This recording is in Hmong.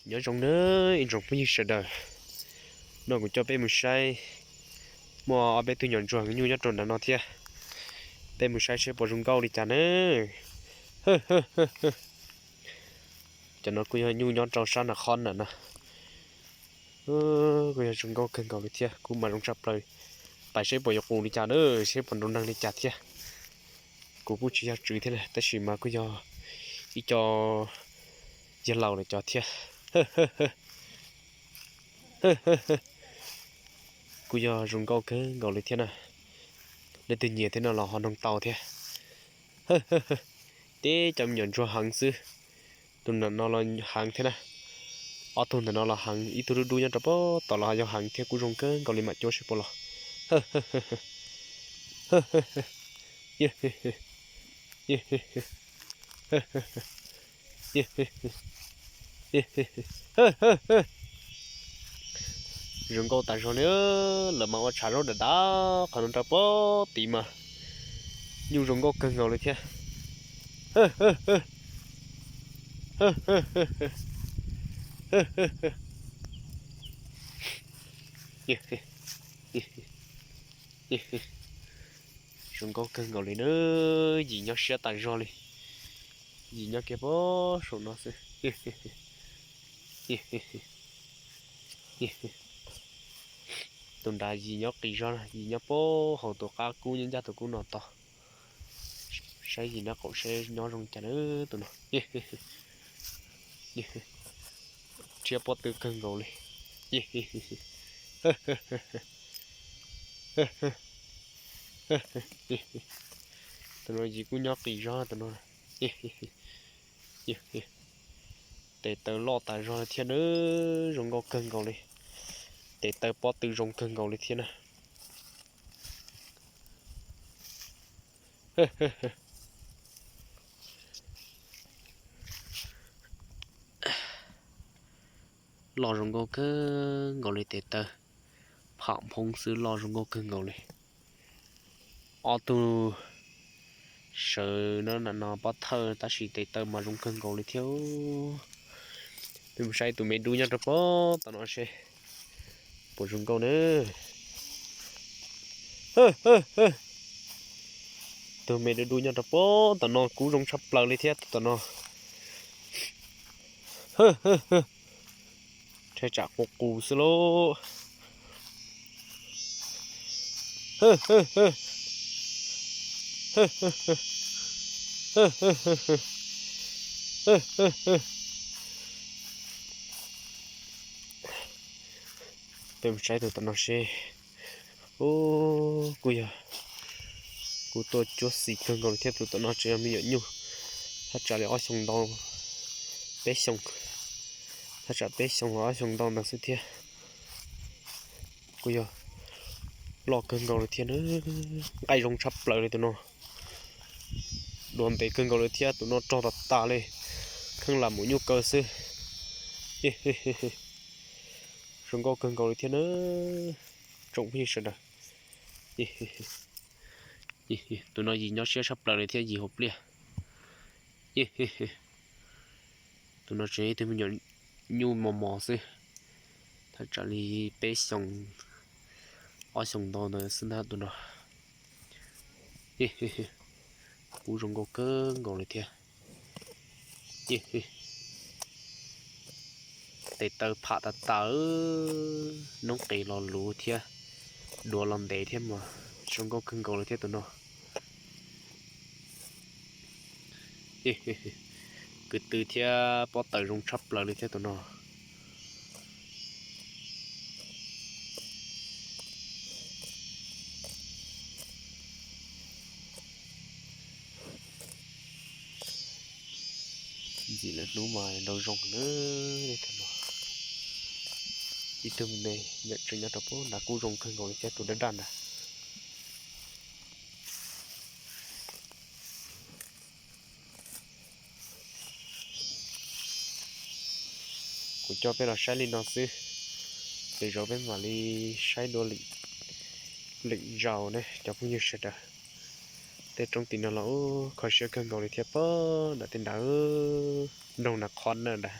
Nyob zoo nawb ib tsoom phooj ywg sawv daws, no kuv coj peb mus saib, muaj ob peb tug nyuam ntsuag nyuj nyob rau nram no thiab. Peb mus saib seb puas zoo nkauj li cas nawb. Cov no kuj yog nyuj nyob rau sab nram qhov nram no. Kuj yog zoo nkauj kawg nkaus li thiab, kub mas zoo tshaj plaws. Pais seb puas yuav qus li cas na, seb puas nrau neeg li cas thiab. Kuv kuj tsis yog tswv thiab na, tab sis mas kuj yog ib co yawg laus lawv cov thiab. Kuj yog zoo nkauj kawg nkaus li thiab na. Leej twg nyiam thiab no los ho noog tau thiab. Tib cov me nyuam ntsuag heev xwb. Tus ntawm no los heev thiab na. Ob tug ntawm no los heev, ib tug dub dub nyob rau pem tod los yog heev thiab, kuj zoo kawg nkaus li, mam cuab seb puas los. Zoo nkauj tas zog li, lawv mas ua tshav zaub dav dav qhov no rau pem tid mas. Nyuj zoo nkauj kawg nkaus li thiab. Zoo nkauj kawg nkaus li na, yim nyob siab tas zog li. Yim nyob kiag pem saum no xwb. Tus nrad yim nyob qis zog, yim nyob pem hauv tus qab kub nyob ncaj tus kub no tod. Saib yim nyob qaum seb nyob zoo cas na tus no. Rhiab pob tw kawg nkaus li. Tus no yim kuj nyob qis zog tus no. Tes taw loj tas zog thiab na, zoo nkauj kawg nkaus li. Tes taw pob tw zoo kawg nkaus li thiab na. Loj zoo nkauj kawg nkaus li, tes taw pham phoob xwb, loj zoo nkauj kawg nkaus li. Ob tug sawv no, no pob thawj tab sis tes taw mas zoo kawg nkaus li thiab. Peb mus saib tus me dub nyob rau pem tom no seb puas zoo nkauj na. Tus me dub dub nyob rau pem tom no kuj zoo tshaj plaws li thiab tus tom no. Rhe tsam qus qus xwb lauj. Peb mus saib tus tom no seb. Ub, kuj yog kuv tuaj cuab xis kawg nkaus li thiab, tus tom no tseem yog me nyuam nyuj, thaj tsam li ob xyoos ntau, peb xyoos, thaj tsam peb xyoos los ob xyoos ntau ntawd xwb thiab. Kuj yog loj kawg nkaus li thiab na, nqaij zoo tshaj plaws li tus no. Dua ntev kawg nkaus li thiab, tus no rog tas tas li, kheej lam mus nyuj kaw xwb. Zoo nkauj kawg nkaus li thiab na, tsoom phooj ywg sawv daws. Tus no yim nyob siab tshaj plaws li thiab, yim hauv pliaj. Tus no tseem ib tug me nyuam nyuj mos mos xwb, thaj tsam li peb xyoos, ob xyoos ntau ntawd xwb ntag tus no. Kuj zoo nkauj kawg nkaus li thiab. Tes taw pham tas tas, noob qes los luv thiab, duav los ntev thiab mas zoo nkauj kawg nkaus li thiab tus no. Kwv tw thiab pob taws zoo tshaj plaws li thiab tus no. Ntxim lawm hnub mas nrau zoo na. Ib tug me nyuam tseem nyob rau pem nrad kuj zoo kawg nkaus li thiab, tus daj daj ntag. Kuv coj peb los saib li no xwb, lwm zaus peb mam li saib dua lwm zaus ne cov phooj ywg sawv daws. Tej roob tim no los ub kho siab kawg nkaus li thiab, pem nram tej nrad, nroog nram qhov na nrad.